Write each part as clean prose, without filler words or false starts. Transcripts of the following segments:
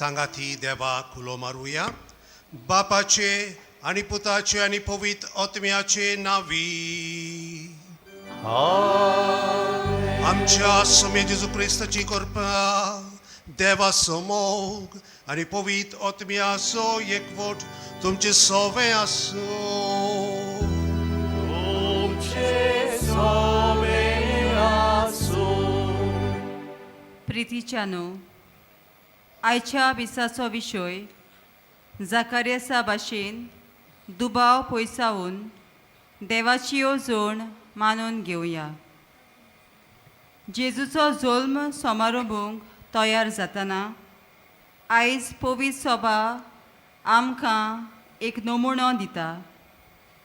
सांगाती देवा कुलो मारुया. बापाचे आनी पुताचे आनी पवित्र आत्म्याचे नावी. आमच्या स्वामी जेजू क्रिस्ताची कृपा, देवाचो मोग आनी पवित्र आत्म्याचो एकवट तुमचे सोवे आसूं. तुमचे सोवे आसूं. प्रितीच्यानो, आयच्या विसाचो विशय जाकारियसा भाशेन दुबाव पयसावन देवाची येवजण मानून घेवया. जेजूचो जल्म समारंभूंक तयार जातना आयज पवित्र सभा आमकां एक नमुनो दिता.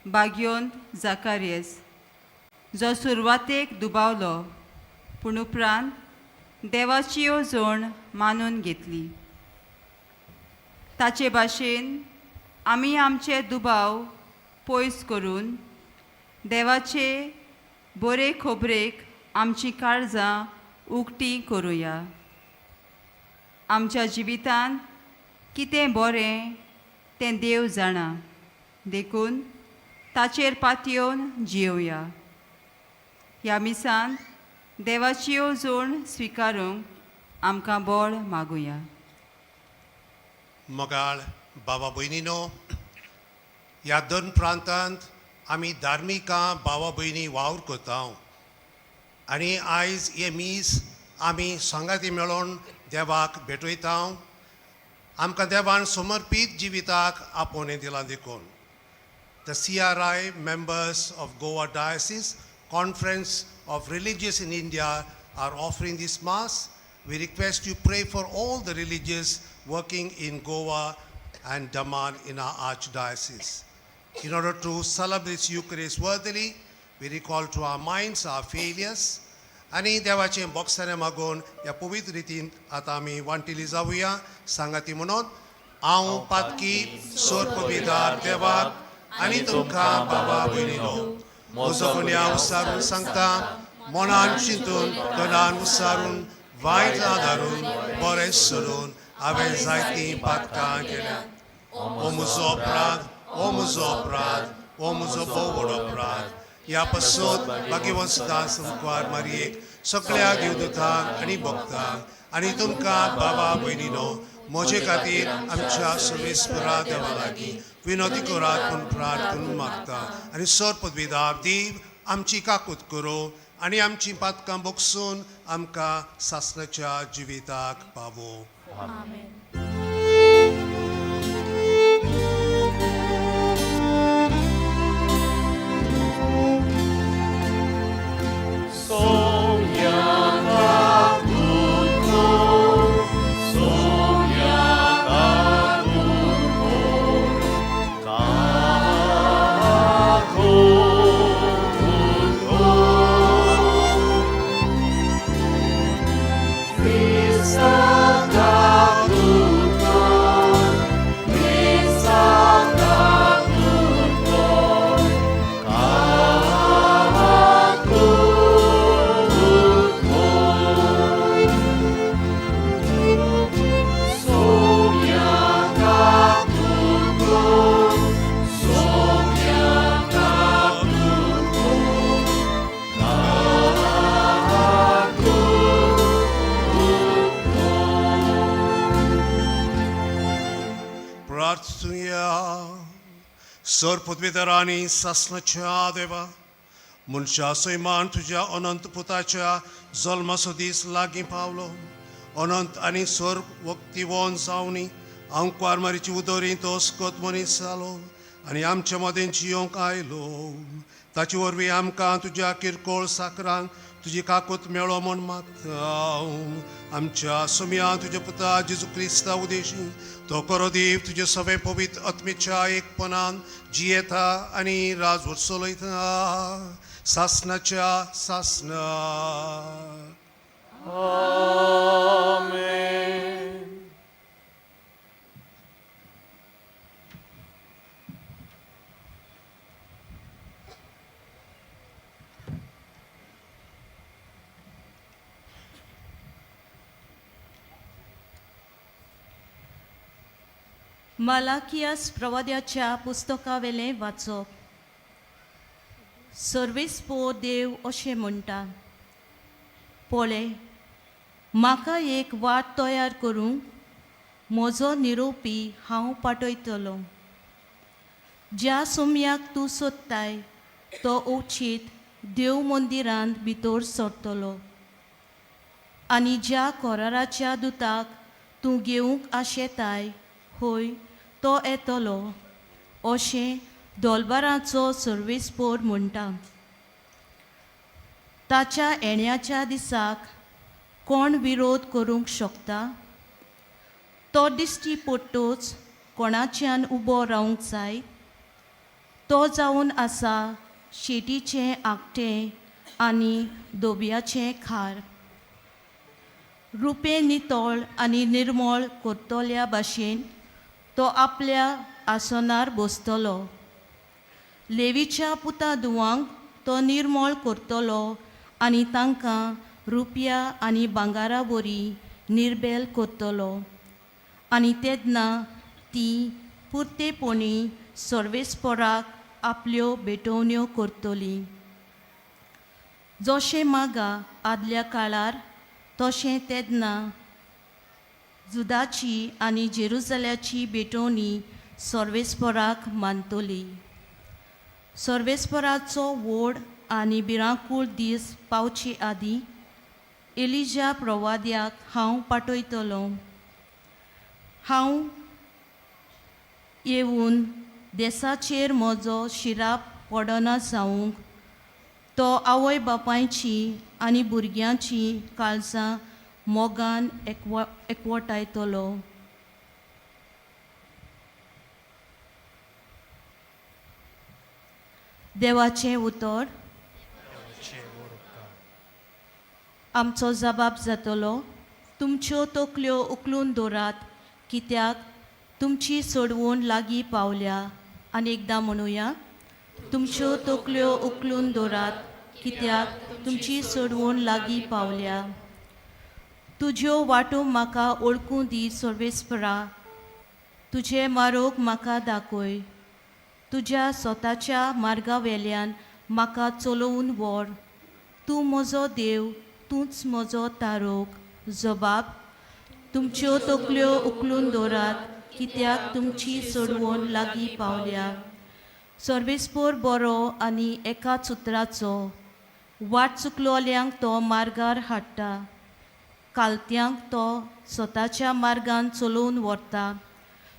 बाग्योंत जाकारियस जो सुरवातेक दुबावलो पूण उपरांत देवाची येवजण मानून घेतली. ताचे भाशेन आमी आमचे दुबाव पयस करून देवाचे बरे खबरेक आमची काळजां उक्ती करुया. आमच्या जिवितांत कितें बरें तें देव जाणा, देखून ताचेर पातयेवन जियोवया. ह्या मिसांत देवाची येवजण स्विकारूंक आमकां बळ मागुया. मोगाळ बाबा भयणीनो, ह्या दोन प्रांतांत आमी धार्मिकां भावा भयणी वावर करता आनी आयज हें मीस आमी सांगाती मेळोन देवाक भेटयता. आमकां देवान समर्पीत जिविताक आपोवणें दिलां देखून. The CRI members of Goa Diocese, Conference of Religious in India, are offering this Mass. We request you pray for all the religious working in Goa and Daman in our Archdiocese. In order to celebrate Eucharist worthily, we recall to our minds our failures. आनी देवाचें बोगसाणें मागून ह्या पवित्र रितीन आतां आमी वांटिली जावया. सांगाती म्हणून, हांव पातकी सोर पविदार देवाक आनी तुमकां बाबा भयणीनो म्हजो गुन्यांव विचारून सांगता. मनान चिंतून, तणान विचारून, वायट आदारून, बरें सोडून हांवें जायतीं पातकां केल्या. ओ म्हजो अपराध, ओ म्हजो अपराध, ओ म्हजो भोव व्हड अपराध. ह्या पासत भाग्यवंत संकवार मारयेक, सगळ्या देवदूतांक आनी भक्तांक आनी तुमकां बाबा भयणीनो म्हजे खातीर आमच्या सर्वेस्परा देवा लागीं विनोती करात म्हूण प्रार्थना मागता. आनी सर पदवीदार देव आमची काकूत करूं आनी आमची पातकां बोगसून आमकां सासणाच्या जिविताक पावो. आमेन. Somiata tutto, somiata tutto, tutto. Krista tutto, Krista tutto, Somiata tutto, somiata tutto, प्रार्थुया. सर पदवीधरांनी सासणाच्या देवा, मनशा सैमान तुज्या अनंत पुताच्या जल्माचो दीस लागीं पावलो. अनंत आनी सर वक्तीवन जावनी आंकवार मारीची उदरी तो स्कत मनीस जालो आनी आमच्या मदें जियोंक आयलो. ताचे वरवीं आमकां तुज्या किरकोळ साकरांक तुजी काकूत मेळो म्हूण मागता. आमच्या सोम्या तुज्या पुता जेजू क्रिस्ता उदेशी तो करो देव तुजे सगळे पवित्र आत्मेच्या एकपणान जियेता आनी राजवट चलयता सासणाच्या सासना. Amen. मालाकियास प्रवाद्याच्या पुस्तकावेलें वाचप. सर्वेस्पो देव अशें म्हणटा, पळय म्हाका एक वाट तयार करूंक म्हजो निरोपी हांव पाठयतलो. ज्या सोम्याक तूं सोदताय तो अवचीत देव मंदिरांत भितर सरतलो आनी ज्या कोराराच्या दुताक तूं घेवंक आशेताय हय तो येतलो अशें दोलबाराचो सर्वेस्पोर म्हणटा. ताच्या येण्याच्या दिसाक कोण विरोध करूंक शकता? तो दिश्टी पडटच कोणाच्यान उबो रावंक जाय? तो जावन आसा शेटीचें आगटें आनी दोब्याचें खार. रुपें नितळ आनी निर्मळ करतल्या भाशेन तो आपल्या आसनार बसतलो. लेवीच्या पुता दुवांक तो निर्मळ करतलो आनी तांकां रुपया आनी भांगरा वरी निर्बेल करतलो आनी तेन्ना ती पुरतेपणी सर्वेस्पराक आपल्यो भेटवण्यो करतली. जशें मागा आदल्या काळार तशें तेन्ना जुदाची आनी जेरुजल्याची भेटवणी सर्वेस्पराक मानतली. सर्वेस्पराचो व्हड आनी भिरांकूळ दीस पावचे आदीं एलिजा प्रवाद्याक हांव पाठयतलो. हांव येवन देसाचेर म्हजो शिराप पडना जावंक तो आवय बापायची आनी भुरग्यांची काळजां मोगान एकवटायतलो. देवाचें उतर. आमचो जबाब जातलो, तुमच्यो तकल्यो उखलून दवरात कित्याक तुमची सोडवण लागीं पावल्या. आनी एकदां म्हणुया, तुमच्यो तकल्यो उखलून दवरात कित्याक तुमची सोडवण लागीं पावल्या. तुज्यो वाटो म्हाका वळखूं दी सर्वेस्परा, तुजें मारोग म्हाका दाखय. तुज्या स्वताच्या मार्गा वेल्यान म्हाका चलोवन व्हर. तूं म्हजो देव, तूंच म्हजो तारोग. जबाब, तुमच्यो तकल्यो उखलून दवरात कित्याक तुमची सोडवण लागीं पावल्या. सर्वेस्पोर बरो आनी एकाच उतराचो, वाट चुकलोल्यांक तो मार्गार हाडटा, कालत्यांक तो स्वताच्या मार्गान चलोवन व्हरता,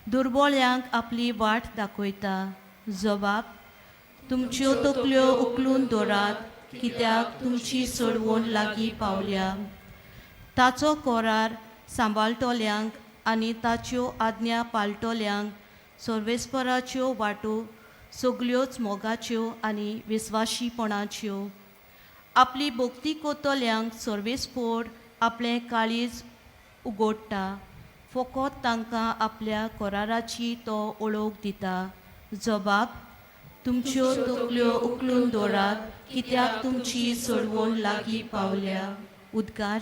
दुर्बोळ्यांक आपली वाट दाखयता. जबाब, तुमच्यो तकल्यो उखलून दवरात कित्याक तुमची सोडवण लागीं पावल्या. ताचो कोरार सांबाळटल्यांक आनी ताच्यो आज्ञा पाळटल्यांक सर्वेस्पराच्यो वाटो सगल्योच मोगाच्यो आनी विस्वाशीपणाच्यो. आपली भक्ती कोतल्यांक सर्वेस्पोर आपलें काळीज उगडटा, फकत तांकां आपल्या कोराराची तो ओळख दिता. जबाब, तुमच्यो तकल्यो उखलून दवरात कित्याक तुमची सोडवण लागीं पावल्या. उद्गार.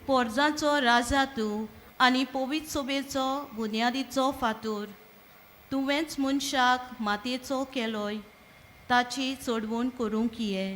पोरजाचो राजा तूं आनी पवित्र सोबेचो बुन्यादीचो फातोर. तुवेंच मनशाक मातयेचो केलोय, ताची चडवण करूंक ये.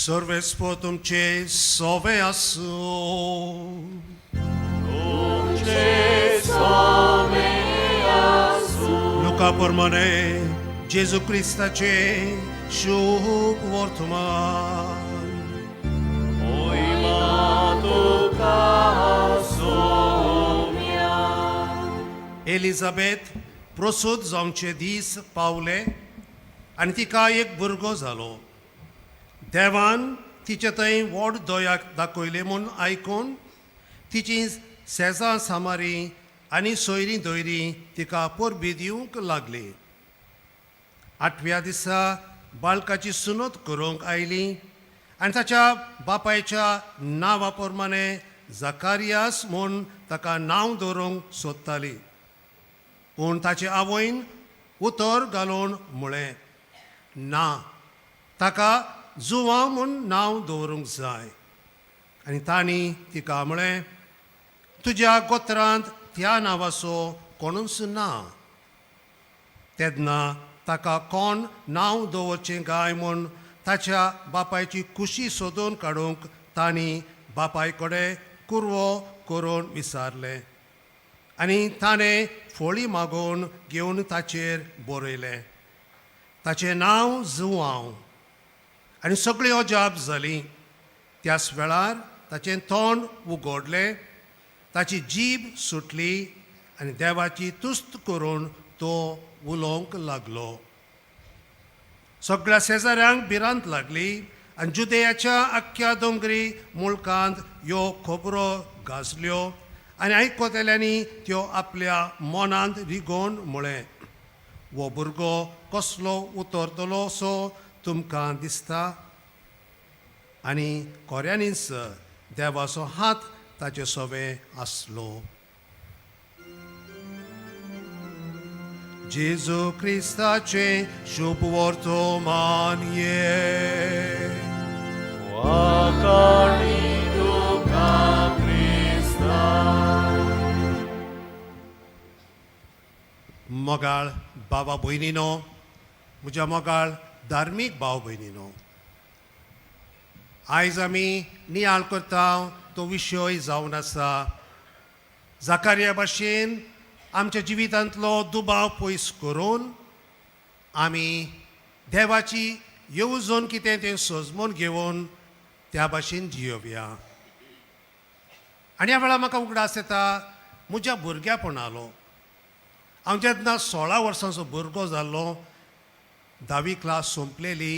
सर्वेस्पोर तुमचे सोवे आसूं. लुका प्रमाणे जेजू क्रिस्ताचे शुभ वर्तमान. मोहिमा तुका सोम्या. एलिझाबेथ प्रसूत जावचे दीस पावले आनी तिका एक भुरगो जालो. देवान तिचे थंय व्हड दया दाखयली म्हूण आयकून तिची सेजां सामारी आनी सोयरीं दोयरीं तिका परबी दिवंक लागली. आठव्या दिसा बाळकाची सुनत करूंक आयली आनी ताच्या बापायच्या नांवा प्रमाणे जकारियास म्हूण ताका नांव दवरूंक सोदताली. पूण ताचे आवयन उतर घालून म्हळें, ना, ताका जुवांव म्हूण नांव दवरूंक जाय. आनी तांणी तिका म्हळें, तुज्या गोत्रांत त्या नांवाचो कोणूच ना. तेन्ना ताका कोण नांव दवरचें काय म्हूण ताच्या बापायची खुशी सोदून काडूंक तांणी बापाय कडेन कुरवो करून विचारलें आनी ताणें फोळी मागोवन घेवन ताचेर बरयलें, ताचें नांव जुवांव. आनी सगळीं अजाप जालीं. त्याच वेळार ताचें तोंड उगडलें, ताची जीब सुटली आनी देवाची तुस्त करून तो उलोवंक लागलो. सगळ्या शेजाऱ्यांक भिरांत लागली आनी जुदयाच्या आख्ख्या दोंगरी मुळकांत ह्यो खबरो गाजल्यो आनी आयकतल्यांनी त्यो आपल्या मनांत रिगोवन म्हळें, हो भुरगो कसलो उतरतलो असो तुमकां दिसता? आनी खऱ्यांनीच देवाचो हात ताचे सोबे आसलो. जेजू क्रिस्ताचें शुभ वर्तमान हें. वाखाणी तुका क्रिस्ता. मोगाळ बाबा भयणीनो, म्हज्या मोगाळ धार्मीक भाव भयणीनो, आयज आमी नियाळ करता तो विशय जावन आसा जाकार्या भाशेन आमच्या जिवितांतलो दुबाव पयस करून आमी देवाची येवजण कितें तें सजमून घेवन त्या भाशेन जियोवया. आनी ह्या वेळार म्हाका उगडास येता म्हज्या भुरग्यापणालो. हांव जेन्ना 16 वर्सांचो भुरगो जाल्लो, धावी क्लास सोंपलेली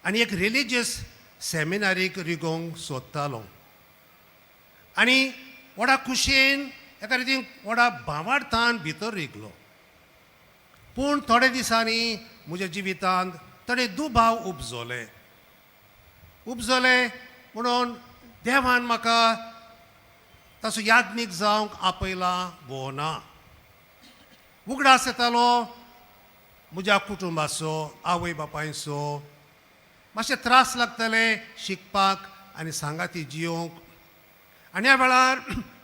आनी एक रिलिजियस सेमिनारीक रिगोवंक सोदतालो आनी व्हडा खुशयेन एका रितीन व्हडा भावार्थान भितर रिगलो. पूण थोड्या दिसांनी म्हज्या जिवितांत थोडे दुबाव उपजले उपजले म्हणून देवान म्हाका ताचो याज्ञीक जावंक आपयला वो ना. उगडास येतालो म्हज्या कुटुंबाचो, आवय बापायचो. मातशे त्रास लागताले शिकपाक आनी सांगाती जियोवंक. आनी ह्या वेळार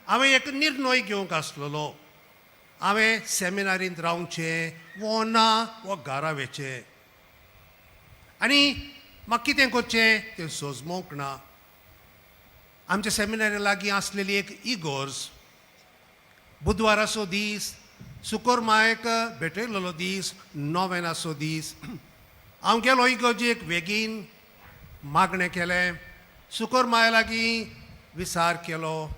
हांवें एक निर्णय घेवंक आसलेलो, हांवें सेमिनारींत रावचें वो ना वो घरा वचचें. आनी म्हाका कितें करचें तें सोजमोंक ना. आमच्या सेमिनारी लागीं आसलेली एक इगोर्ज. बुधवाराचो दीस, सुकोर मायक भेटयलेलो दीस, नोवेनाचो दीस. हांव गेलो इगर्जेक, बेगीन मागणें केलें, सुकोर माया लागीं विचार केलो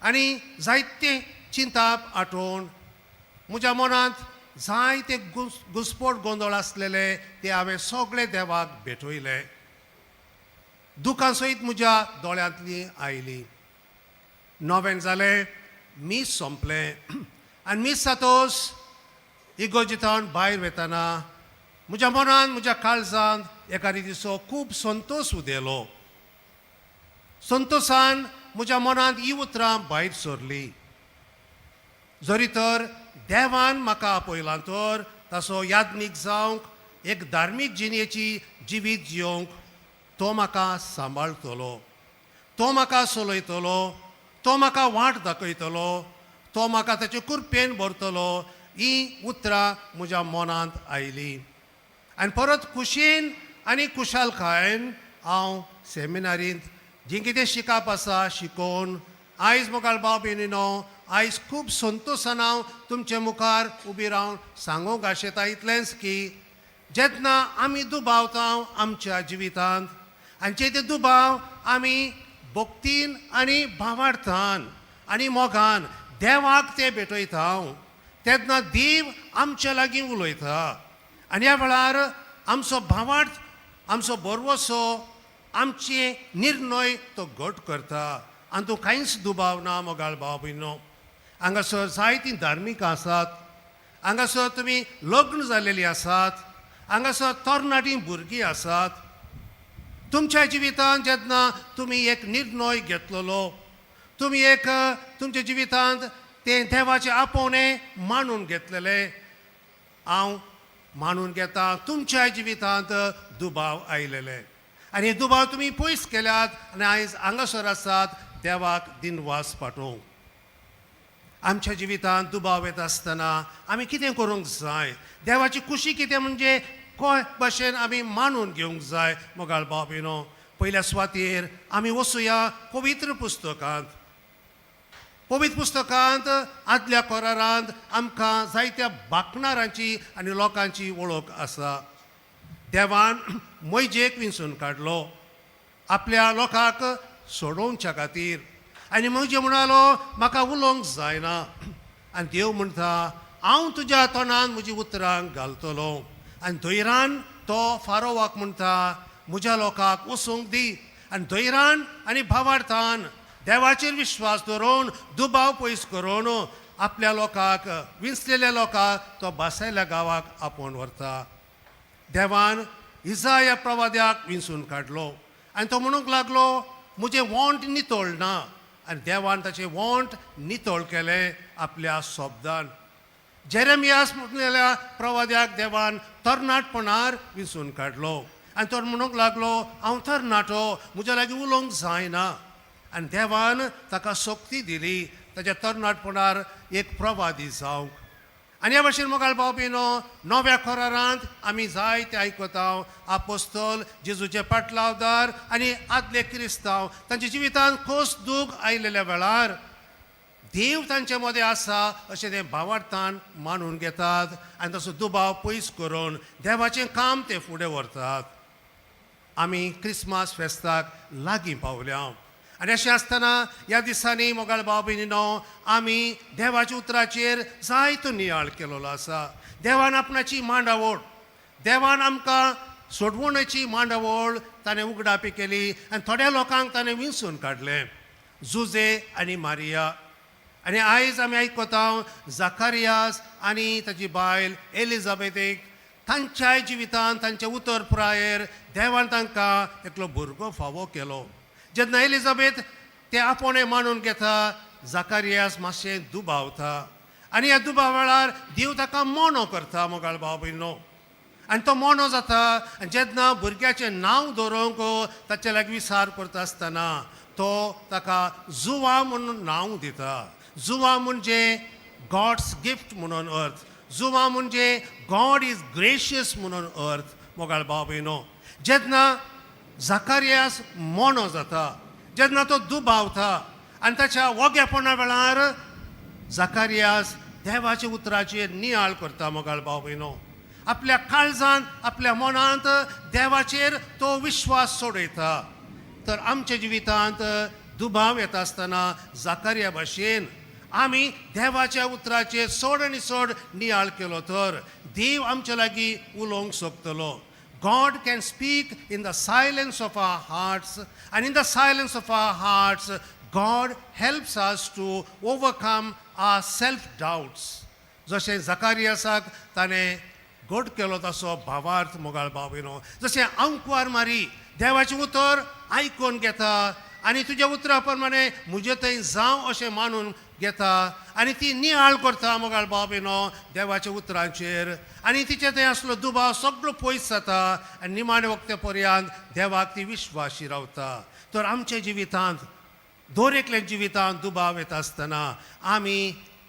आनी जायते चिंताप आठोवन म्हज्या मनांत जायते घुसपोट गोंदळ आसलेले ते हांवें सगळे देवाक भेटयले. दुकां सयत म्हज्या दोळ्यांतली आयली. नोवेन जालें, मीस सोंपलें आनी मीस जातोच इगोर्जेंतल्यान भायर वतना म्हज्या मनान, म्हज्या काळजांत एका रितीचो खूब संतोश उदेलो. संतोशान म्हज्या मनांत ही उतरां भायर सरलीं, जरी तर देवान म्हाका आपयलां तर ताचो याज्ञीक जावंक, एक धार्मीक जिणेची जिवीत जियोवंक, तो म्हाका सांबाळटलो, तो म्हाका चलयतलो, तो म्हाका वाट दाखयतलो, तो म्हाका ताचे कृपेन भरतलो. ही उतरां म्हज्या मनांत आयलीं आनी परत खुशयेन आनी खुशालकायेन हांव सेमिनारींत जें कितें शिकप आसा शिकोवन आयज मोगाळ भाव भयणीनो आयज खूब संतोशान हांव तुमचे मुखार उबी रावन सांगूंक आशेता इतलेंच की जेन्ना आमी दुबावता आमच्या जिवितांत आनी जे ते दुबाव आमी भक्तीन आनी भावार्थान आनी मोगान देवाक ते भेटयता तेन्ना देव आमच्या लागीं उलयता. आनी ह्या वेळार आमचो भावार्थ, आमचो भरवसो, आमचे निर्णय तो घट करता. आनी तूं कांयच दुबाव ना मोगाळ भाव भयणो. हांगासर जायतीं धार्मीक आसात, हांगासर तुमी लग्न जाल्लेलीं आसात, हांगासर तरणाटीं भुरगीं आसात. तुमच्या जिवितांत जेन्ना तुमी एक निर्णय घेतलेलो, तुमी एक तुमच्या जिवितांत तें देवाचें आपोवणें मानून घेतलेलें, हांव मानून घेता तुमच्या जिवितांत दुबाव आयलेले आनी हे दुबाव तुमी पयस केल्यात आनी आयज हांगासर आसात देवाक दिनवास पाठोवंक. आमच्या जिवितांत दुबाव येता आसतना आमी कितें करूंक जाय, देवाची खुशी कितें म्हणजे कोय भशेन आमी मानून घेवंक जाय. मोगाळ भाव भयणो, पयल्या सुवातेर आमी वचुया पवित्र पुस्तकांत. पवित्र पुस्तकांत आदल्या करारांत आमकां जायत्या बाकणारांची आनी लोकांची वळख आसा. देवान मोयजेक विंचून काडलो आपल्या लोकांक सोडोवच्या खातीर आनी मोयजे म्हणालो म्हाका उलोवंक जायना. आनी देव म्हणटा हांव तुज्या तोंडान म्हजी उतरां घालतलो. आनी धैरान तो फारोवाक म्हणटा म्हज्या लोकांक वचूंक दी. आनी धैरान आनी भावार्थान देवाचेर विश्वास दवरून दुबाव पयस करून आपल्या लोकांक, विंचलेल्या लोकांक तो बासायल्या गांवाक आपोवन व्हरता. देवान इजाया प्रवाद्याक विंचून काडलो आनी तो म्हणूंक लागलो म्हजें वोंट नितळ ना. आनी देवान ताचें वोंट नितळ केलें आपल्या शब्दान. जेरेमियास म्हणलेल्या प्रवाद्याक देवान तरणाटपणार विंचून काडलो आनी तो म्हणूंक लागलो हांव तरणाटो, म्हज्या लागीं उलोवंक जायना. आनी देवान ताका शक्ती दिली ताच्या तरणाटपणार एक प्रवादी जावंक. आनी ह्या भशेन मोगाळ भाव भयणो, नव्या करारांत आमी जायते आयकता आपोस्तल जेजूचे पाटलावदार आनी आदले क्रिस्तांव तांच्या जिवितांत खोस दूख आयलेल्या वेळार देव तांचे मदें आसा अशें ते भावार्थान मानून घेतात आनी तसो दुबाव पयस करून देवाचें काम ते फुडें व्हरतात. आमी क्रिसमस फेस्ताक लागीं पावल्या आनी अशें आसतना ह्या दिसांनी मोगाळ भाव भयणीनो आमी देवाच्या उतराचेर जायतो नियाळ केलेलो आसा. देवान आपणाची मांडावळ, देवान आमकां सोडवणेची मांडावळ ताणें उगडापी केली आनी थोड्या लोकांक ताणें विंचून काडलें, जुजे आनी मारिया. आनी आयज आमी आयकता जाकारियास आनी ताची बायल एलिजाबेथीक तांच्याय जिवितांत तांच्या उतर पुरायेर देवान तांकां एकलो भुरगो फावो केलो. जेन्ना एलिजाबेथ ते आपोवणें मानून घेता, जाकारियास मातशें दुबावता आनी ह्या दुबाव वेळार देव ताका मोनो करता मोगाळ भाव भयणो. आनी तो मोनो जाता आनी जेन्ना भुरग्याचें नांव दवरूंक ताचे लागीं विचार करता आसतना तो ताका जुवा म्हणून नांव दिता. जुवा म्हणजे गॉड्स गिफ्ट म्हणून अर्थ, जुवा म्हणजे गॉड is gracious म्हणून अर्थ. मोगाळ भाव भयणो, जेन्ना जाकारियास मोनो जाता, जेन्ना तो दुबावता आनी ताच्या वोगेपणा वेळार जाकारियास देवाच्या उतराचेर नियाळ करता. मोगाळ भाव भयणो, आपल्या काळजान आपल्या मनांत देवाचेर तो विश्वास सोडयता. तर आमच्या जिवितांत दुबाव येता आसतना जाकारिया भाशेन आमी देवाच्या उतराचेर चड आनी चड नियाळ केलो तर देव आमच्या लागीं उलोवंक शकतलो. God can speak in the silence of our hearts, and in the silence of our hearts, God helps us to overcome our self doubts. जशें जकारियासाक ताणें घट केलो तसो भावार्थ मोगाळ भाव भयणो, जशें आंकवार मारी देवाचें उतर आयकून घेता आनी तुज्या उतरा प्रमाणे म्हजे थंय जावं अशें मानून घेता आनी ती नियाळ करता मोगाळ भाव भयणो देवाच्या उतरांचेर आनी तिचे थंय आसलो दुबाव सगळो पयस जाता आनी निमाणे वखते पर्यंत देवाक ती विश्वाशी रावता. तर आमच्या जिवितांत दर एकल्या जिवितांत दुबाव येता आसतना आमी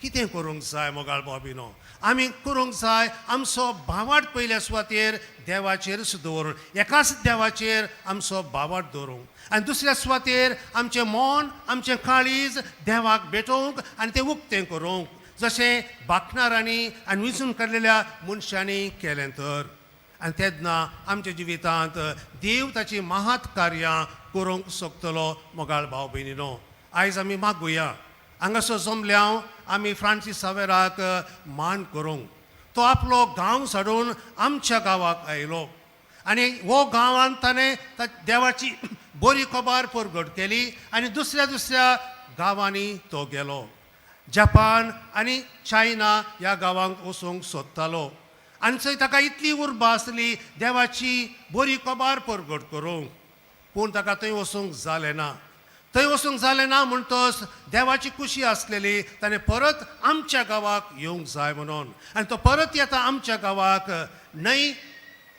कितें करूंक जाय मोगाळ भाव भयणो? आमी करूंक जाय आमचो भावार्थ पयल्या सुवातेर देवाचेरच दवरून, एकाच देवाचेर आमचो भावार्थ दवरूंक आनी दुसऱ्या सुवातेर आमचें मन आमचें काळीज देवाक भेटोवंक आनी तें उक्तें करूंक, जशें बाकणारांनी आनी विंचून काडलेल्या मनशांनी केलें तर. आनी तेन्ना आमच्या जिवितांत देव ताची महात कार्यां करूंक शकतलो. मोगाळ भाव भयणीनो, आयज आमी मागुया हांगासर जमल्या आमी फ्रांसीस सावेराक मान करूंक. तो आपलो गांव साडून आमच्या गांवाक आयलो आनी हो गांवांत ताणें देवाची बरी खबर परगट केली आनी दुसऱ्या दुसऱ्या गांवांनी तो गेलो. जपान आनी चायना ह्या गांवांक वचूंक सोदतालो आनी थंय ताका इतली उर्बा आसली देवाची बरी खबर परगट करूंक, पूण ताका थंय वचूंक जालें ना. थंय वचूंक जालें ना म्हणटच देवाची खुशी आसलेली ताणें परत आमच्या गांवाक येवंक जाय म्हणून, आनी तो परत येता आमच्या गांवाक. न्हय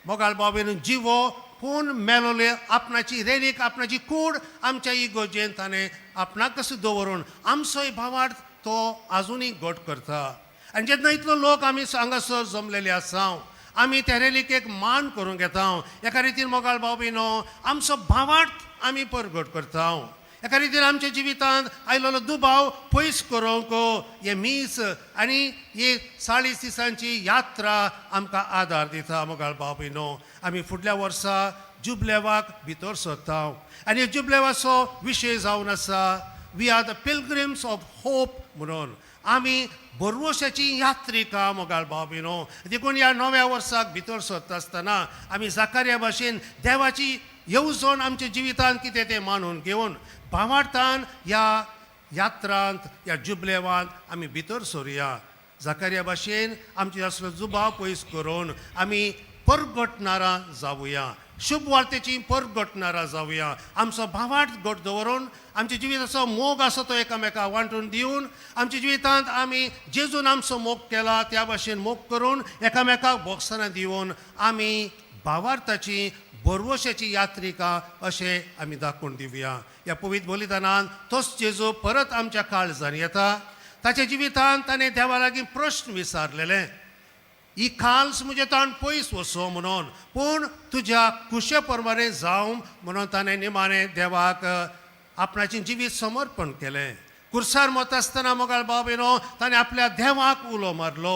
मोगाळ बाबेन जिवो पूण मेलोले आपणाची रेलीक आपणाची कूड आमच्या इगोजेन ताणें आपणाक कसो दवरून आमचोय भावार्थ तो आजुनूय घट करता. आनी जेन्ना इतलो लोक आमी हांगासर जमलेले आसा, आमी त्या रेलिकेक मान करूंक येता. एका रितीन मोगाळ भाव भयणो आमचो भावार्थ आमी परगट करता. एका रितीन आमच्या जिवितांत आयलेलो दुबाव पयस करूंक हे मीस आनी ही 40 दिसांची यात्रा आमकां आदार दिता. मोगाळ भाव भयणो, आमी फुडल्या वर्सा जुबलेवाक भितर सरता आनी जुबलेवाचो विशय जावन आसा we are the pilgrims of hope म्हणून. आमी भरवशाची यात्रिका मोगाळ भाव भयणो. देखून ह्या नव्या वर्साक भितर सरता आसतना आमी जाकार्या भाशेन देवाची येवजण आमच्या जिवितांत कितें तें मानून घेवन भावार्थान ह्या यात्रांत ह्या जुबलेवांत आमी भितर सरुया. जाकार्या भाशेन आमचे आसलो जुबाव पयस करून आमी परगटणारां जावया, शुभ वार्तेची परगटणारां जावया. आमचो भावार्थ घट दवरून आमच्या जिविताचो मोग आसा तो एकामेका वांटून दिवन आमच्या जिवितांत आमी जेजून आमचो मोग केला त्या भाशेन मोग करून एकामेकाक बोगसणां दिवन आमी भावार्थाची भरवशाची यात्रिका अशें आमी दाखोवन दिवया. ह्या पवित्र बलिदानान तोच जेजू परत आमच्या काळजान येता. ताच्या जिवितांत ताणें देवा लागीं प्रश्न विचारलेले, ही खाल्स म्हजें ताण पयस वचो म्हणून, पूण तुज्या कुशे प्रमाणे जावं म्हणून ताणें निमाणें देवाक आपणाचें जिवीत समर्पण केलें. कुर्सार मत आसतना मोगाळ भाव भयणो ताणें आपल्या देवाक उलो मारलो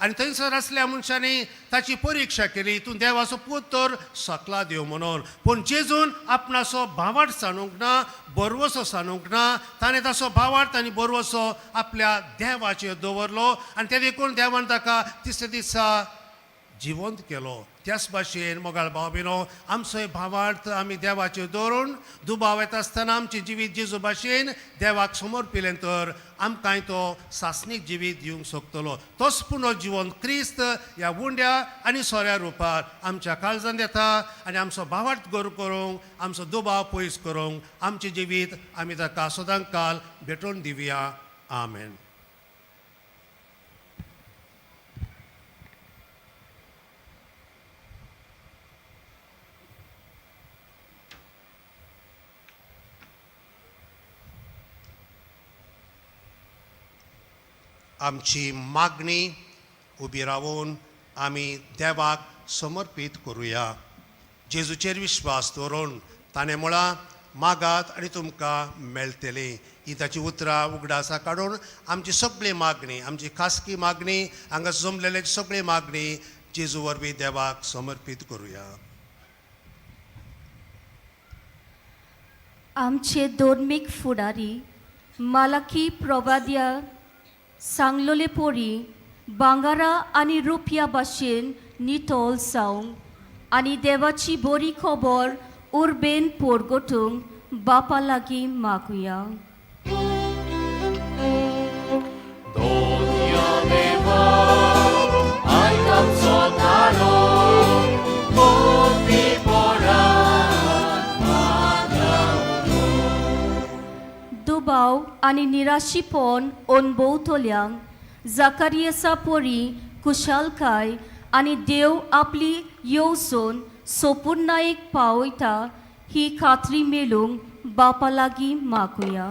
आनी थंयसर आसल्या मनशांनी ताची परिक्षा केली, तूं देवाचो पूत तर सकला देव म्हणून. पूण जेजून आपणाचो भावार्थ सांडूंक ना, बरवसो सांडूंक ना. ताणें ताचो भावार्थ आनी बरवसो आपल्या देवाचेर दवरलो आनी ते देखून देवान ताका तिसऱ्या दिसा जिवंत केलो. त्याच भाशेन मोगाळ भाव भयणो आमचोय भावार्थ आमी देवाचेर दवरून दुबाव येता आसतना आमचें जिवीत जेजू भाशेन देवाक समर्पिलें तर आमकांय तो सासणीक जिवीत दिवंक शकतलो. तोच पुनर्जिवन क्रिस्त ह्या उंड्या आनी सोऱ्या रुपार आमच्या काळजांत येता आनी आमचो भावार्थ गोर करूंक, आमचो दुबाव पयस करूंक आमचें जिवीत आमी ताका सदां काल भेटोवन दिवया. आमेन. आमची मागणी उबी रावून आमी देवाक समर्पीत करुया. जेजूचेर विश्वास दवरून ताणें म्हळां, मागात आनी तुमकां मेळटली. ही ताची उतरां उगडासा काडून आमची सगळी मागणी, आमची खासगी मागणी, हांगा जमलेल्याची सगळी मागणी जेजू वरवीं देवाक समर्पीत करुया. आमचे धर्मीक फुडारी मालाकी प्रवाद्या सांगलोले पोरी भांगरा आनी रुपया भाशेन नितळ जावंक आनी देवाची बरी खबर उर्बेन पोरगोटूंक बापा लागीं मागुया. दोनया देवा आयक आमचो ताळो, कोपी पोरान मागला. दुबाव आनी निराशीपण अणभवतल्यांक जाकारियसा परी कुशालकाय आनी देव आपली येवजण सोपुर्णायेक पावयता ही खात्री मेळूंक बापा लागीं मागुया.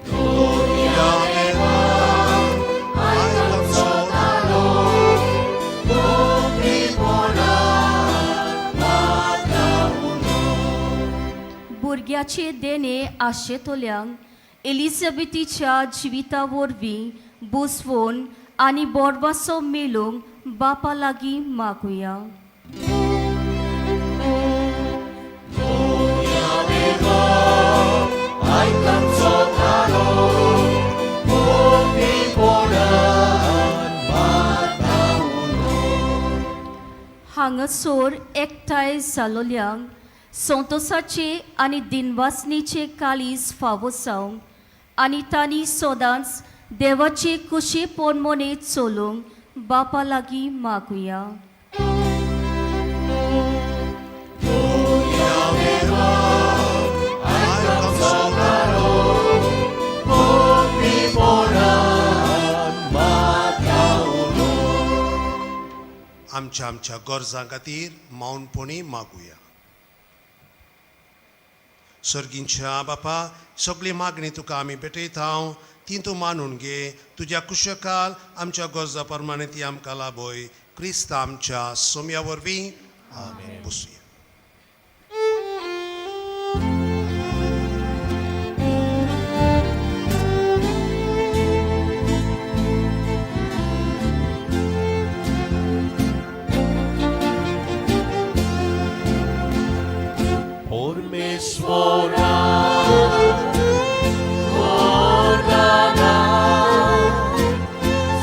दोनया देवा धोक्याचे देणे आशेतल्यांक एलिझाबेथीच्या जिविता वरवीं बुजवून आनी बोरवासो मेळूंक बापा लागीं मागुया. हांगासर एकठांय जालोल्यांक संतोसाचे आनी दिनवासणेचे काळीज फावो जावंक आनी तांणी सदांच देवाचे कुशे पोनमोने चलूंक बापा लागीं मागुया. आमच्या आमच्या गरजां खातीर मौनपणी मागुया. सर्गींच्या बापा, सगळी मागणी तुका आमी भेटयता, ती तूं मानून घे. तुज्या कुशकाल आमच्या गरजा प्रमाणे ती आमकां लाभय. क्रिस्त आमच्या सोम्या वरवीं. आमेन. बसुया. परमेश्वरा वरदाना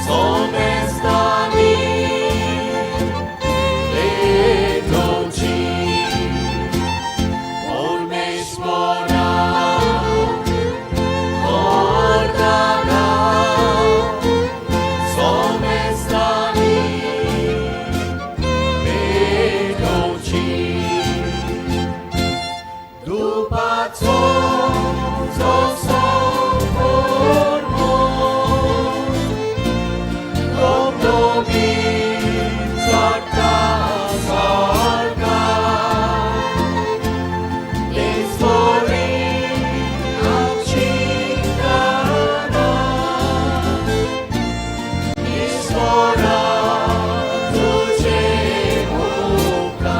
सोमेस्तानी भेटोची. परमेश्वरा वरदाना सोमेस्तानी भेटोची. दुपाचो जसो फॉर्मो धबधबी चडटा सारका तेचपरी आमची गाना ईश्वरा तुजे उपकार.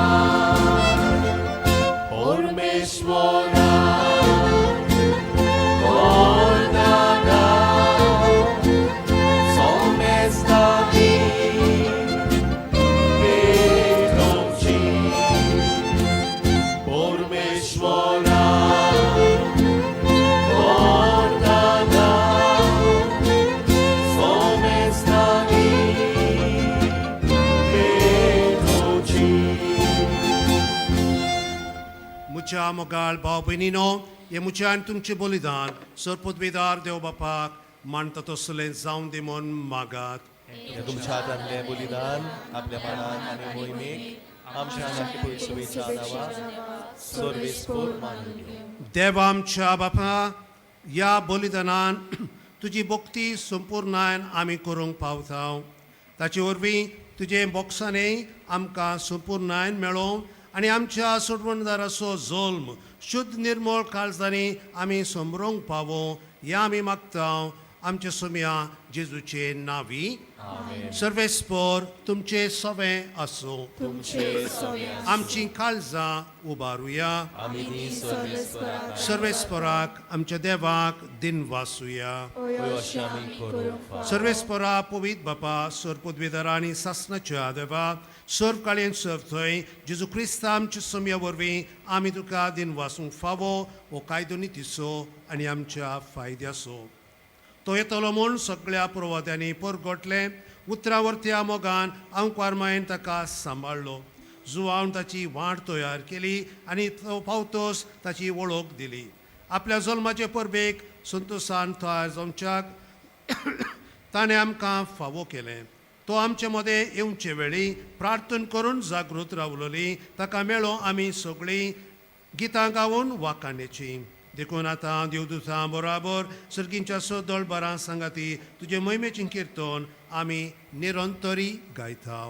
परमेश्वरा वरदाना सोमेस्तानी भेटोची. परमेश्वरा वरदाना सोमेस्तानी भेटोची. मुच्या मोगाळ भाव भयणीनो, हे मुच्या आनी तुमचें बलिदान सरपदवेदार देव बापाक मानता तसलें जावन दी म्हूण मागात. हे तुमच्या हातांतलें बलिदान आपल्या मानान आनी मोहिमेक आमच्या आनी पयसुवेच्या नांवान सर्वेस्पोर मानून घेवं. देवा आमच्या बापा, ह्या बलिदानान तुजी भक्ती संपुर्णायन आमी करूंक पावता. ताचे वरवीं तुजें बोक्सांनी आमकां संपुर्णायन मेळोवं आनी आमच्या सोडवणदाराचो जल्म शुद्ध निर्मळ काळजांनी आमी समरोंक पावों, ह्या आमी मागता आमच्या सोम्या जेजूचे नांवी. सर्वेस्पोर तुमचें सवें आसूं. आमची काळजां उबारुया. आमी ती सर्वेस्पराक सर्वेस्पराक आमच्या देवाक दिनवासुया. अशें आमी करूंक फाव. सर्वेस्परा पवित बापा, सर्व पदवीधरा आनी सासनाच्या देवा, सर्व काळयेन सर्व थंय जेजू क्रिस्ता आमच्या सोम्या वरवीं आमी तुका दिनवासूंक फावो. हो कायदो नितीचो आनी आमच्या फायद्याचो. तो येतलो म्हूण सगळ्या पुर्वत्यांनी परगटलें. उतरां वरत्या मोगान आंकवार मायेन ताका सांबाळ्ळो. जुवान ताची वाट तयार केली आनी तो पावतोस ताची वळख दिली. आपल्या जल्माचे परबेक संतोसान तयार जावच्याक ताणें आमकां फावो केलें. तो आमचे मदें येवचे वेळी प्रार्थना करून जागृत रावलोली ताका मेळो आमी सगळीं गितां गावन वाखाणेची. देखून आतां देवदूतां बराबर सर्गींच्या सदळ बरां सांगाती तुजे मोहिमेचें किर्तन आमी निरंतरी गायता.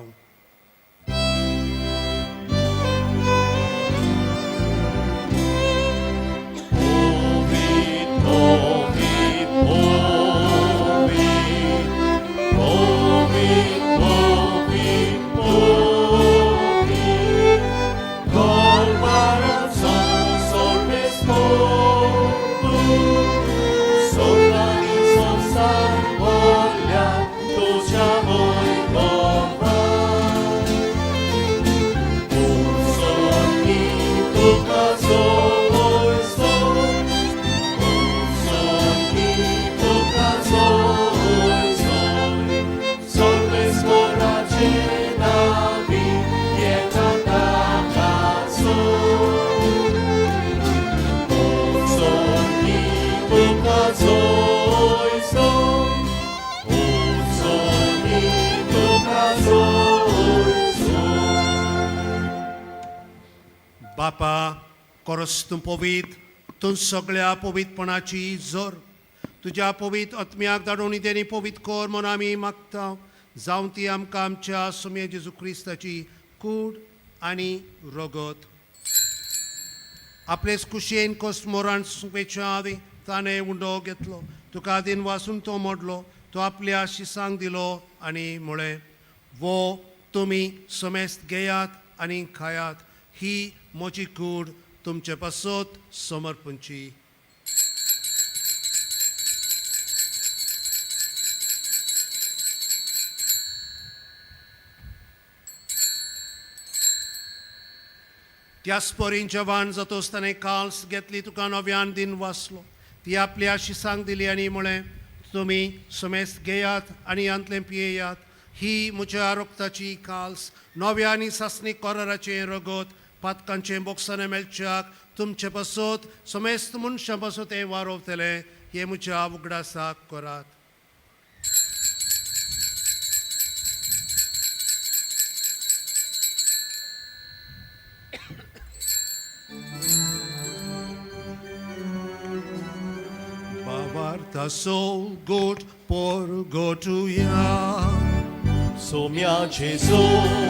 Col corazón sobre आमी येता ताका सोड सोगी तुका सोयसो सोगी तुका सोयसो. बापा कोरस तूं पवीत, तूं सगळ्या पवितपणाची जोर तुज्या पवीत आत्म्याक धाडून तेणी पवीत कर म्हूण आमी मागता, जावं ती आमकां आमच्या सुम्या जेजू क्रिस्ताची कूड आनी रगत. आपलेच कुशेन कोस मोरान सुपेच्या आदी ताणें उंडो घेतलो, तुका दिन वासून तो मोडलो, तो आपल्या शिसांक दिलो आनी म्हळें, वो तुमी समेस्त घेयात आनी खायात, ही म्हजी कूड तुमचे पासत समर्पणची. त्याच परीन जवान जातोच ताणें काल्स घेतली, तुका नव्यान दिन वाचलो, ती आपल्या शिसांक दिली आनी म्हळें, तुमी समेस्त घेयात आनी हांतलें पियेयात, ही म्हज्या रक्ताची काल्स, नव्या आनी सासणी कोराराचें रगत, पातकांचें बोक्साने मेळच्याक तुमचे पासत समेस्त मनशां पासत हें वारोवतलें, हें म्हज्या उगडासाक करात. Bavarta soul God por go to ya. Saumya जेजू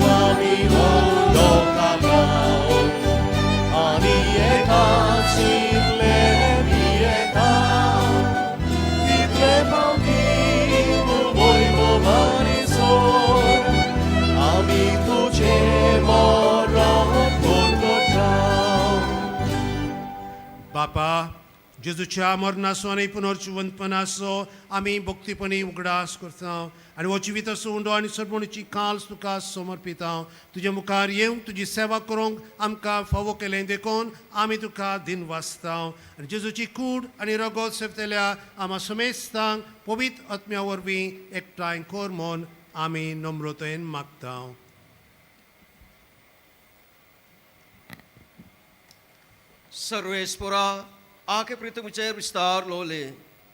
आमी उंडो खाताव आनी एका चिरले पियेता, तितले फावटी तूं वैभवानी सोड आमी तुजें मरण परगटाव. बापा जेजूच्या मरणाचो आनी पुनर्जिवंतपणाचो आमी भक्तीपणी उगडास करता आनी हो जिविताचो उंडो आनी सरपणीची काल्स तुका समर्पिता. तुज्या मुखार येवंक तुजी सेवा करूंक आमकां फावो केलें देखून आमी तुका दिन वाचता आनी जेजूची कूड आनी रगत सेवतल्या आमा समेस्तांक पवित्र आत्म्या वरवीं एकठांय कर म्हूण आमी नम्रतेन मागता. सर्वेस्पोरा आखे प्रितमीचेर विस्तार लोले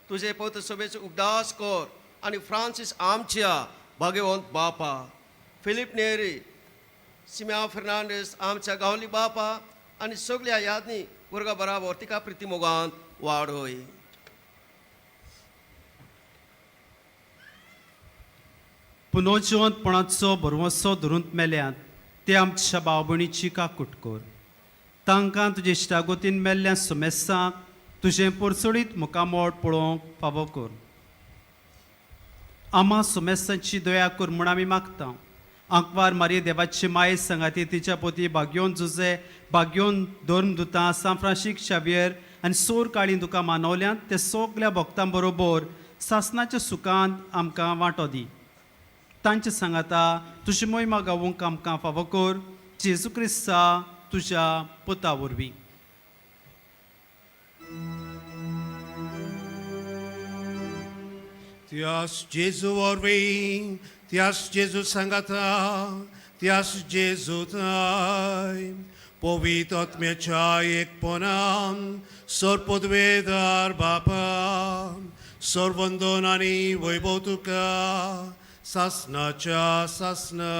तुजे पवित्र सभेचो उगडास कर आनी फ्रांसीस आमच्या भाग्यवंत बापा, फिलीप नेरी, सिम्या फर्नांडीस आमच्या गांवली बापा आनी सगल्या यादनी वर्गा बराबर तिका प्रिती मोगांत वाडय. पुनोजिवंतपणाचो भरवंसो धरूंक मेल्यात ते आमच्या भाव भयणीची काकूट कर. तांकां तुजे इश्टागोतीन मेल्ल्या सुमेस्सांक तुजें पोरचोडीत मुखामोड पळोवंक फावो कर. आमा सुमेस्सांची दया कर म्हूण आमी मागता. आंकवार मारी देवाची माये सांगाती तिच्या पोती भाग्योन जुजे, भाग्योन धर्मदुतां सांत फ्रांसीक शावियर आनी सोर काळी तुका मानवल्यांत ते सगल्या भक्तां बरोबर सासनाच्या सुखांत आमकां वांटो दी. तांचे सांगाता तुजी मोहिमा गावूंक आमकां फावो कर, जेजू क्रिस्ता तुज्या पुता वरवीं. त्यास जेजू वरवीं, त्यास जेजू सांगाता, त्यास जेजू ताय पवित्र आत्म्याच्या एकपणान सर्पद्वेदार बापा सर्वंदन आनी वैभव तुका सासनाच्या सासना.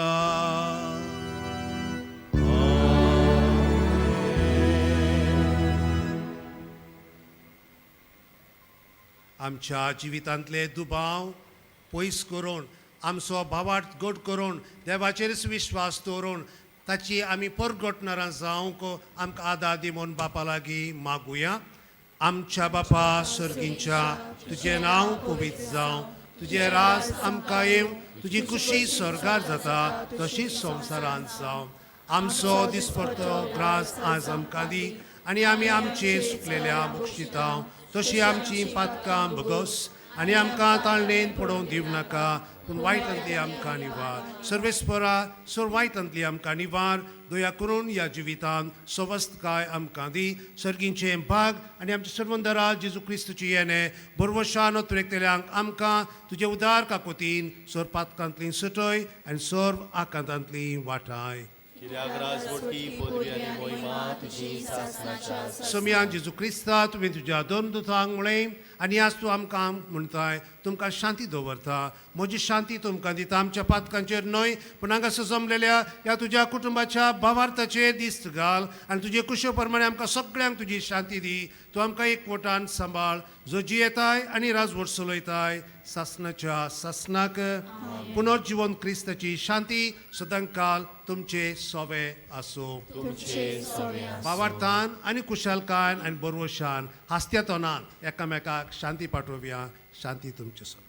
आमच्या जिवितांतले दुबाव पयस करून आमचो भावार्थ घट करून देवाचेरच विश्वास दवरून ताची आमी परगटणारां जावंक आमकां आदार दी म्हूण बापा लागीं मागुया. आमच्या बापा सर्गींच्या, तुजें नांव पवित्र जावं, तुजें राज आमकां येवं, तुजी खुशी स्वर्गार जाता तशीच संवसारांत जावं. आमचो दिसपडतो ग्रास आज आमकां दी आनी आमी आमचे सुकलेल्या बक्षिता तशी आमची पातकां भोगस आनी आमकां ताळणेन पडोवन दिवं नाका, पूण वायटांतली आमकां निवार. सर्वेस्परा सर वायटांतली आमकां निवार. दया करून ह्या जिवितांत सवस्तकाय आमकां दी. सर्गींचें भाग आनी आमच्या सर्वंदरा जेजू क्रिस्तूची येणे बरवशान तुरेकतल्यांक आमकां तुजे उदार काकोतीन सर पातकांतली सुटय आनी सर्व आकांतांतली वाटाय. कित्याक राजवटी पदवी आनी मोहिमा तुजी सासणाच्या. सोमयान जेजू क्रिस्ता, तुवें तुज्या दोन दुतांक म्हळें आनी आज तूं आमकां म्हणटाय, तुमकां शांती दवरता, म्हजी शांती तुमकां दिता. आमच्या पातकांचेर न्हय पूण हांगासर जमलेल्या ह्या तुज्या कुटुंबाच्या भावार्थाचेर दिस्त घाल आनी तुजे कुशे प्रमाणे आमकां सगळ्यांक तुजी शांती दी. तूं आमकां एकवटान सांबाळ, जो जियेताय आनी राजवट चलयताय सासणाच्या सासणाक. पुनर्जिवन क्रिस्ताची शांती सदांकाल तुमचे सोवे आसूं. तुमचे सवे आसूं. भावार्थान आनी कुशालकायन आनी बरवशान हासत्या तोंडान एकामेकाक शांती पाठोवया. शांती तुमचे सगळ्यांक.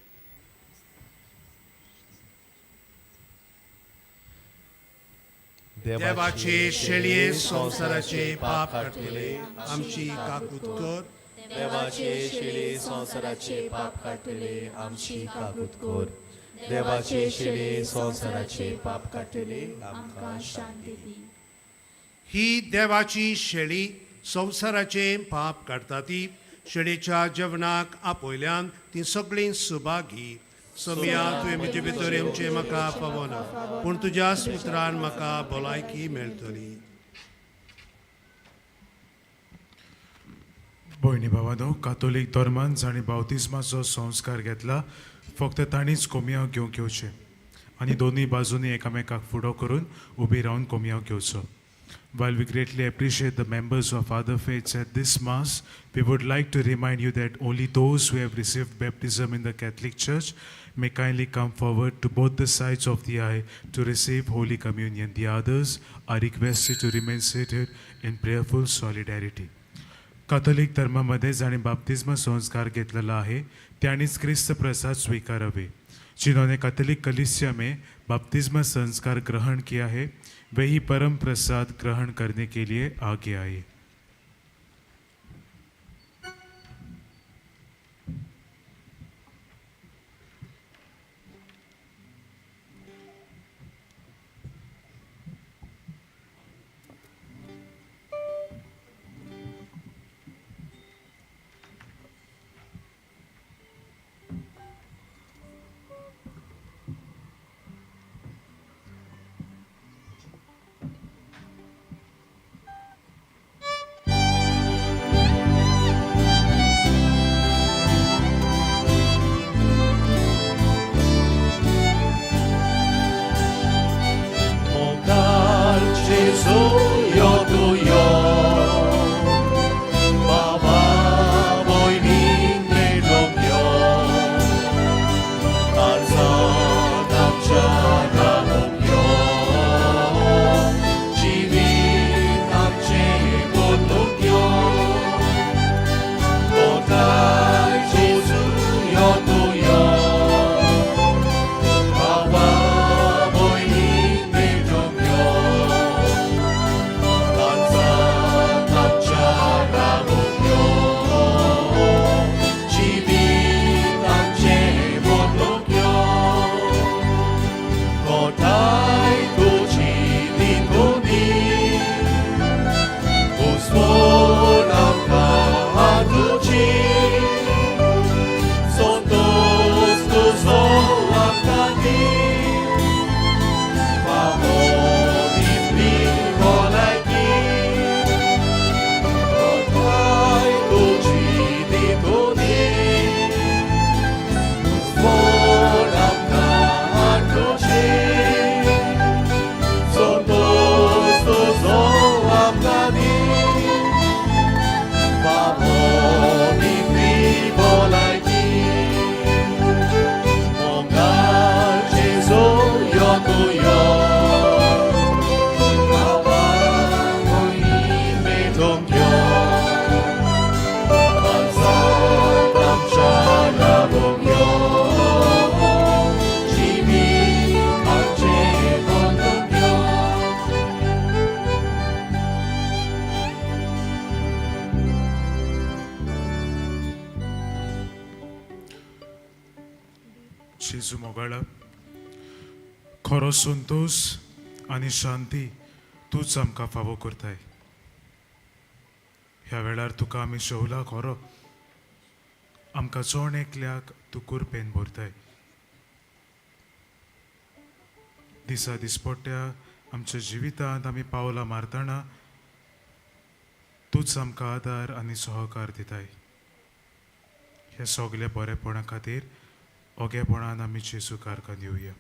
देवाचे शेळये संवसाराचे पाप काडटले, आमची काकूत कर. देवाचे शिळे संवसाराचे पाप काडटले, आमची काकूत कर. देवाचे शिळे संवसाराचे पाप काडटले, आमकां शांती दी. ही देवाची शेळी संवसाराचे पाप काडटा. ती शेळीच्या जेवणाक आपयल्यान ती सगळीं सुभागी. सोमया, तुवें म्हजे भितर येवचें म्हाका पावना, पूण तुज्या उतरान म्हाका भलायकी मेळटली. भयणी भावांनो, कातोलीक धर्मान जांणी बावतिज्माचो संस्कार घेतला फक्त तांणीच कोमयाव घेवंक येवचें आनी दोनूय बाजूंनी एकामेकाक फुडो करून उबी रावन कोमयाव घेवचो. While we greatly appreciate the members of other faiths at this Mass, we would like to remind you that only those who have received baptism in the Catholic Church may kindly come forward to both the sides of the aisle to receive Holy Communion. The others are requested to remain seated in prayerful solidarity. Catholic धर्मामध्ये जाणे बाप्तिस्म संस्कार घेतलेला आहे त्यांनीच ख्रिस्त प्रसाद स्वीकारावे. जिन्होंने Catholic कलीसिया में बपतिस्मा संस्कार ग्रहण किया है वही परम प्रसाद ग्रहण करने के लिए आगे आए. मोगाळ जेजू यो तूं यो, बाबा भयणीक मेळोवंक यो, काळजांत आमच्या रावूंक यो, जिवीत आमचें बदलूंक यो. मोगाळ जेजू यो तूं यो, बाबा भयणीक मेळोवंक यो. जेजू मोगाळा, खरो संतोश आनी शांती तूंच आमकां फावो करताय. ह्या वेळार तुका आमी शेवला खरो, आमकां चोण एकल्याक तूं कुरपेन भरताय. दिसा दिसपट्ट्या आमच्या जिवितांत आमी पावलां मारतना तूंच आमकां आदार आनी सहकार दिताय. हे सगळे बरेपणा खातीर ओगेपणान आमी जेजू कारकान येवया.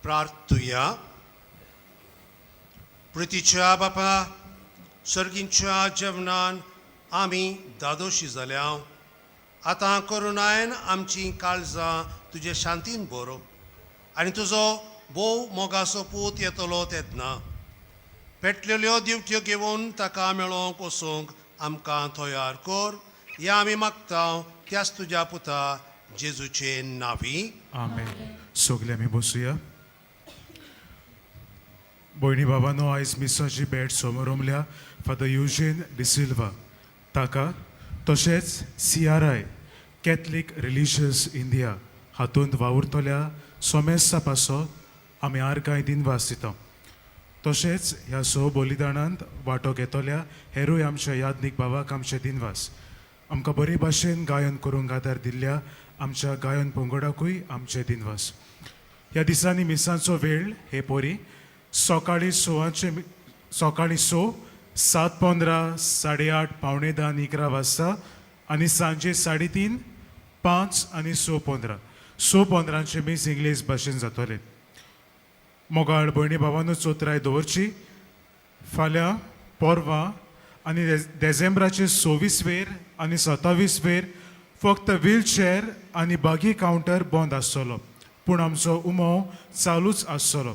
प्रार्थुया. प्रितीच्या बापा, सर्गींच्या जेवणान आमी दादोशी जाल्या. आतां करुणायन आमची काळजां तुजे शांतीन बरो आनी तुजो भोव मोगाचो पूत येतलो तेन्ना पेटलेल्यो दिवट्यो घेवन ताका मेळोवंक वचूंक आमकां तयार कर. ह्या आमी मागता त्याच तुज्या पुता जेजूचे नांवी. आमेन. सगळे आमी बसुया. भयणी बाबानो, आयज मिसाची भेट समोरमल्या फादर युजेन डिसिल्वा ताका तशेंच CRI Catholic religious India हातूंत वावुरतल्या सोमेस्ता पासत आमी आर्गांय दिनवास दिता. तशेंच ह्या स बलिदानांत वांटो घेतल्या हेरूय आमच्या यादनीक बाबाक आमचे दिनवास. आमकां बरे भाशेन गायन करूंक आदार दिल्ल्या आमच्या गायन पंगडाकूय आमचे दिनवास. ह्या दिसांनी मिसांचो वेळ हे पोरी सकाळीं 6 सकाळीं 6, 7:15, 8:30, 9:45 आनी 11 वाजता आनी सांजे 3:30, 5 आनी 6:15. 6:15 मीस इंग्लीश भाशेन जातलें. मोगाळ भयणी भावानू, चोत्राय दवरची. फाल्यां पोरवां आनी देझेंब्राचे 26 वेर आनी 27 वेर फक्त व्हीलचेअर आनी बागी कावंटर बंद आसतलो, पूण आमचो उमाव चालूच आसतलो.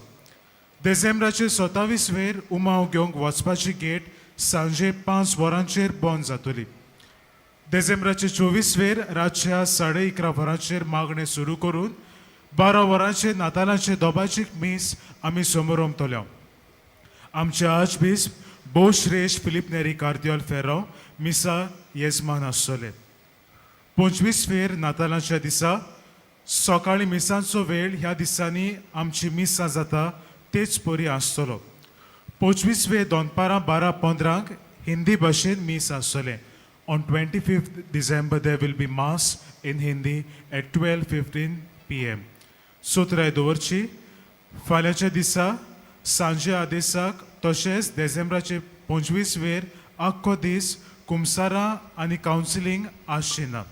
देझेंब्राचे 27 वेर उमाव घेवंक वचपाची गेट सांजे 5 वरांचेर बंद जातली. देझेंब्राचे 24 वेर रातच्या 11:30 वरांचेर मागणें सुरू करून 12 वरांचेर नातालांचे दोबाचीक मीस आमी समोरमतले. आमचे आर्चबिस्प भोवश्रेश्ठ फिलीप नेरी कार्दियोल फेराव मिसा येजमान आसतले. 25 वेर नातालांच्या दिसा सकाळीं मिसांचो वेळ ह्या दिसांनी आमची मिसां जाता तेच परी आसतलो. 25 वे दनपारां 12:15 हिंदी भाशेन मीस आसतलें. On 25th December there will be mass in Hindi at 12:15 PM. सोत्राय दवरची फाल्यांच्या दिसा सांजे आदेसाक तशेंच देझेंब्राचे 25 वेर आख्खो दीस कुमसारां आनी कावन्सिलींग आसची ना.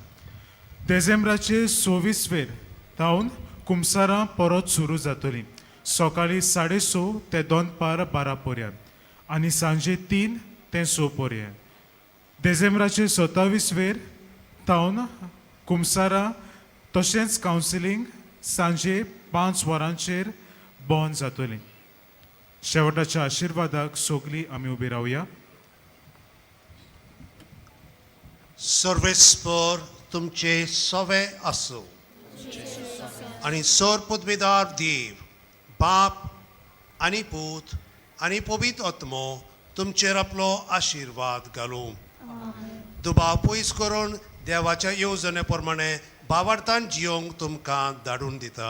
देझेंब्राचे 26 वेर तावन कुमसारां परत सुरू जातलीं सकाळीं 6:30 ते दनपार 12 पर्यंत आनी सांजे 3 ते 6 पर्यंत. देझेंब्राचे 27 वेर तावन कुमसारां तशेंच कावन्सिलींग सांजे 5 वरांचेर बंद जातलीं. शेवटाच्या आशिर्वादाक सगळीं आमी उबी रावया. सर्वेस्पर तुमचे सवे आसूं आनी सर पदवीदार देव बाप आनी पूत आनी पवित्र आत्मो तुमचेर आपलो आशिर्वाद घालूं. दुबाव पयस करून देवाच्या येवजणे प्रमाणे भावार्थान जियोंक तुमकां धाडून दिता.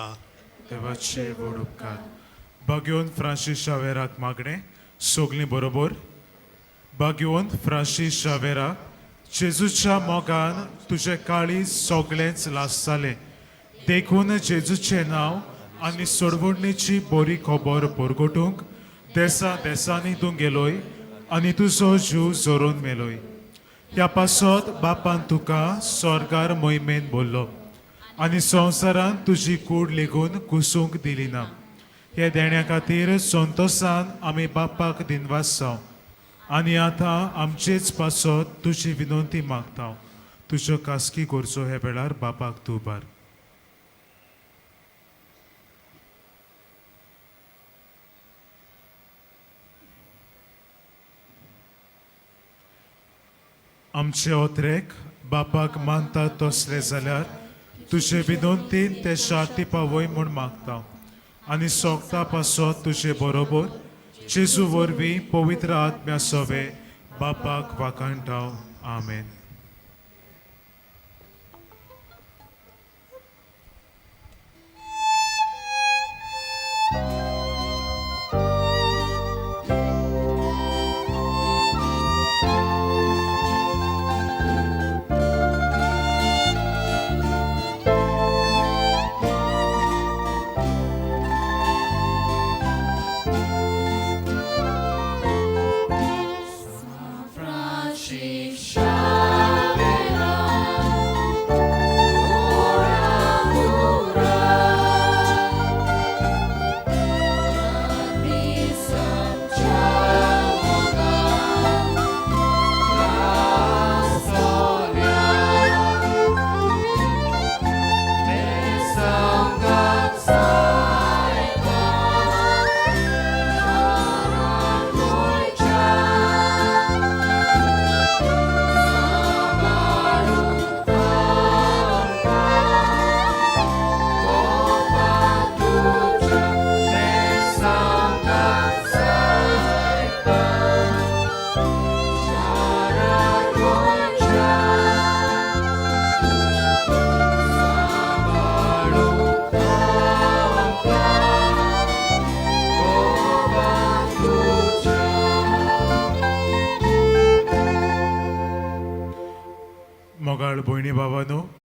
देवाचे व्हड उपकार. बागयोन फ्रांसीस शावेराक मागणें सगळीं बरोबर. बागयोन फ्रांसीस शावेरा, जेजूच्या मोगान तुजें काळीज सगळेंच लासतालें, देखून जेजूचें नांव आनी सोडवणेची बरी खबर परगटूंक देसा देसांनी तूं गेलोय आनी तुजो जीव जोरून मेलोय. ह्या पासत बापान तुका स्वर्गार मोहिमेन बोल्लो आनी संवसारान तुजी कूड लेगून कुसूंक दिली ना. हे देण्या खातीर संतोसान आमी बापाक दिनवास जावं आनी आतां आमचेच पासत तुजी विनंती मागता. तुज्यो खासगी गरजो हे वेळार बापाक तूं उबार. आमचे ओत्रेक बापाक मानता तसले जाल्यार तुजे विनंतीन ते शांती पावय म्हूण मागता आनी सोगता पासत तुजे बरोबर जेजू वरवीं पवित्र आत्म्या सवे बापाक वाखाणटा. आमेन. मोगाळ भयणी बाबानो.